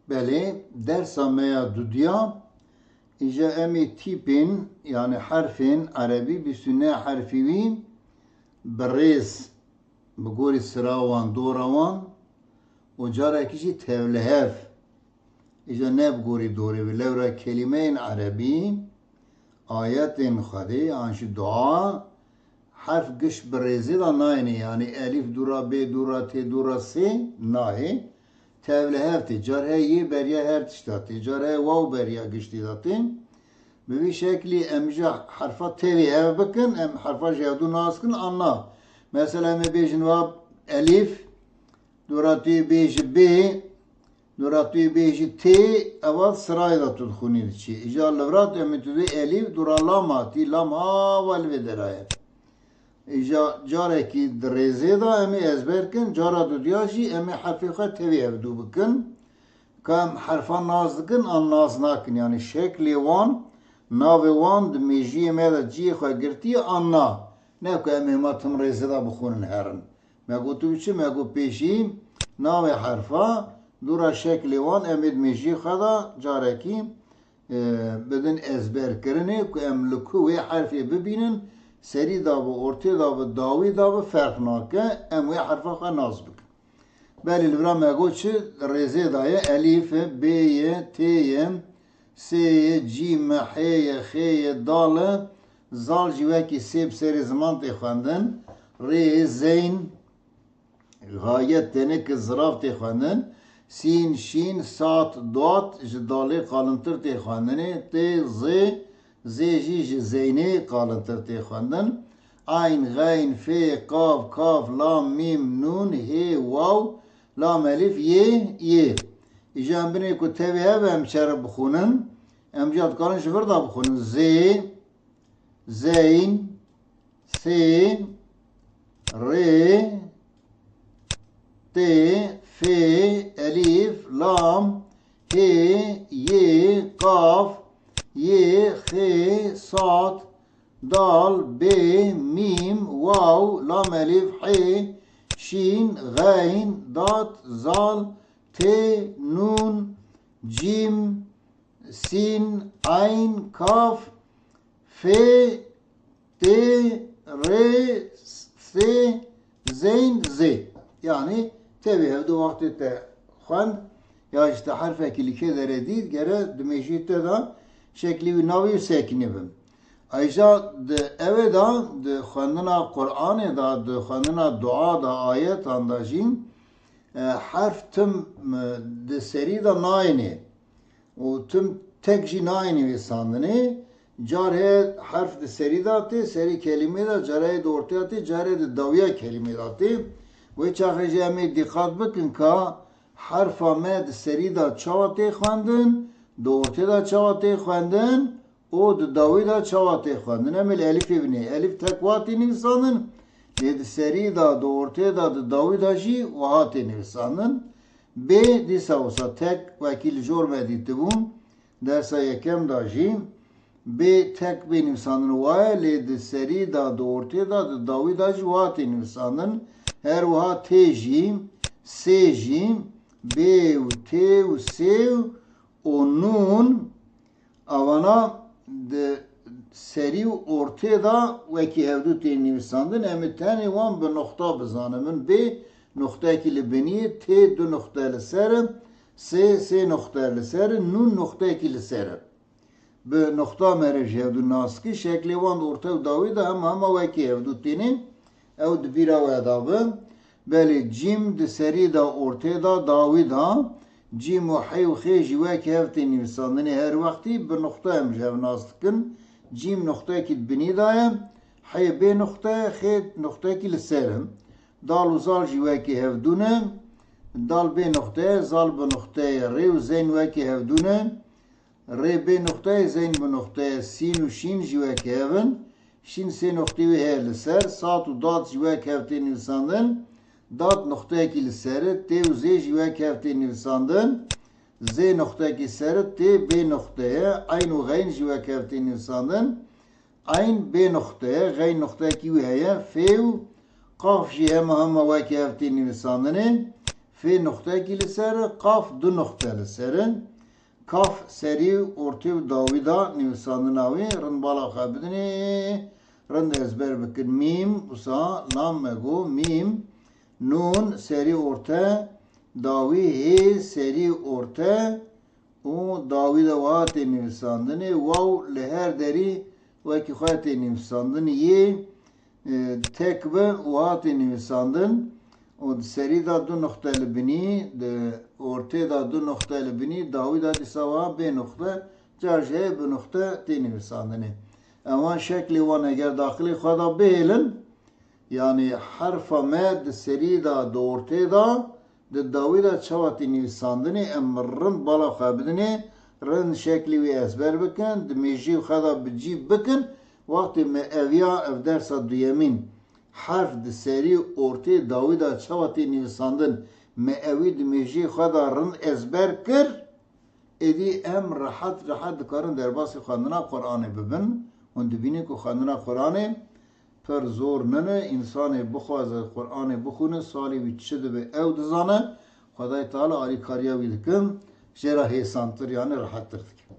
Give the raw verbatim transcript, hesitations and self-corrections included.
Belê, dersa me ya dudiya, îja em ê tîpên, yanî herfên erebî, bîst û neh herfî wî bi rêz, bi gorî sira wan, dora wan û carekî jî tevlihev. Îja ne bi gorî dorê wî, lewra kelîmeyên erebî, ayetên Xwedê, an jî dua, herf giş bi rêzê de nayêne, yanî elîf dûra bê, dûra tê, dûra sê nayê. Tevlihev tê. Car he yê beriya her tişta tê. Car he waw beriya giştî de tê. Bi vî şeklî em ji herfa tevî hev bikin, em herfa ji hevdû nas kin, an na. Mesela em ê bêjin va elîf, dûra tu yê bêjî bê, dûra tu yê bêjî tê, eva sirayê de tu dixwînî diçî. Îja li vir a tu em ê tu dê elîf, dûra lam hatî, lam hava li vê dera ye. Îja carekî di rêzê de em ê ezber kin, cara dudiya jî em ê herfê xwe tevî hevdû bikin. Ka em herfa nas dikin, an nas nakin. Yanî şeklê wan, navê wan di mêjiyê me de cihê xwe girtiye, an na. Ne ku em ê hema tim rêzê de bixwînin herin. Me got tu çi? Me got pêşî navê herfa, dûra şeklê wan em ê di mêjiyê xwe de carekî e, bidin ezberkirinê ku em li ku wê herfê bibînin, serî da bi, ortê da bi, dawî da bi ferq nake, em wê herfa xwe nas bikin. Belê li vira me got çi rêzê da ye, elîf e, bê ye, tê ye, sê ye, cîm e, hê ye, xê ye, dal e, zal jî wekî sê bi serê ziman tê xwendin, rê, zeyn, Gayet tenik zirav tê xwendin. Sîn, şîn, sat, dot ji dalê qalintir tê xwendinê. Tê, zê, zê jî ji zeynê qalintir tê xwendin. Eyn, xeyn, fê, qaf, kaf, lam, mîm, nûn, hê, waw, lam elîf, yê, yê. Îja em binê ku tevî hev em çere bixwînin. Em jî dikarin ji vir de bixwînin. Zê, zeyn, sê, rê, tê, fê, elîf, lam, hê, yê, qaf, yê, xê, sad, dal, bê, mîm, waw, lam elîf, hê, şîn, xeyn, dad, zal, tê, nûn, cîm, sîn, eyn, kaf, fê, tê, rê, sê, zeyn, zê. Yanî tevî hevdu wextê te xwend, ya jî te herfekî li kê derê dît, gere di mêjî te de şeklî wî navî wî sekînî bin. Ayja di ewê de, di xwendina Qur'anê de, di xwendina dua de, ayetan de jî, e, herf tim, e, di serî de nayênê. Û tim tek jî nayê nivîsandinê. Car heye herf di serî de tê, serî kelîmê de, carê di ortê de tê, carê di dawiya kelîmê de tê. Wê çaxê jî em ê dîqat bikin ka herfa me di serî de çawa tê xwendin, di ortê de çawa tê xwendin û di dawî de çawa tê xwendin. Em ê li elîfê binê. Elîf tek wa tê nivîsandin, lê di serî de, di ortê de, di dawî de jî wiha tê nivîsandin. Bê dîsa wisa tek wekî li jor me dîtibû, dersa yekem de jî bê tek bê nivîsandin waye, lê di serî de, di ortê de, di dawî de jî wa tê nivîsandin. Her wiha tê jî, sê jî, bê û tê û sê û nûn, Avana di serî û ortê de wekî hevdû tên nivîsandin. Em ê tenê wan bi noxta bizanin. Min bê noxteyekî li binî ye, tê du noxte li ser e, sê, sê noxte li ser e, nûn noxteyekî li ser e. Bi noxta mere ji hevdû nas kir, şeklê wan di orte û dawî de hema hema wekî hevdû têne. Ew di bîra we de be. Belê cîm di serî de, ortê de, dawî de. Cîm û hê û xê jî wek hev tê nivîsandinê, her wextî bi noxta em ji hev nas dikin. Cîm noxteyekî di binî de ye. Hê bê noxte ye, xê noxteyekî li ser e. Dal û zal jî wekî hevdû ne. Dal bê noxte ye, zal bi noxte ye. Rê û zeyn wekî hevdû ne. Rê bê noxteyê, zeyn bi noxteyê, sîn û şîn jî wek hev in. Şîn sê noxtî wê heye li ser. Sat û dad jî wek hev tê nivîsandin. Dad noxteyekî li ser e. Tê û zê jî wek hev tê nivîsandin. Zê noxteyekî ser e. Tê bê noxte ye. Eyn û xeyn jî wek hev tê nivîsandin. Eyn bê noxte ye. Xeyn noxteyekî wê heye. Fê û qaf jî hema hema wek hev tê nivîsandinê. Fê nuqtekî li ser e, qaf du nuqte li ser in. Kaf serî, ortê û dawî de nivîsandina wî, rind bala xwe bidinê, rind ezber bikin. Mîm, wisa lam me got, mîm, nûn serî orte, dawî hê serî orte û dawî de wiha tê nivîsandinê, waw li her derî wekî xwe tê nivîsandinê, yê, e, tek bi wiha tê nivîsandin û di serî de du nuqte li binî, di ortê de du nuqte li binî, dawî de dîsa wiha bê nuqte, car jî heye bi nuqte tê nivîsandinê. Ewan şeklê wan eger daxilê xwe de bihêlin, yanî herfa me di serî de, di ortê de, di dawî de çawa tê nivîsandinê, em rind bala xwe bidinê, rind şeklê wî ezber bikin, di mêjiyê xwe de bi cî bikin. Wextê me eviya ev dersa duyemîn, herf di serî, ortê, dawî de çawa tê nivîsandin, me ewî di mêjiyê xwe de rind ezber kir, êdî em rehet rehet dikarin derbasî xwendina Qur'anê bibin. Hûn dibînin ku xwendina Qur'anê pir zor nine, însanê bixwaze Qur'anê bixwîne, salê wî çi dibe ew dizane, Xwedayê Teala alîkariya wî dikin, jê re hêsantir, yanî rehettir dikin.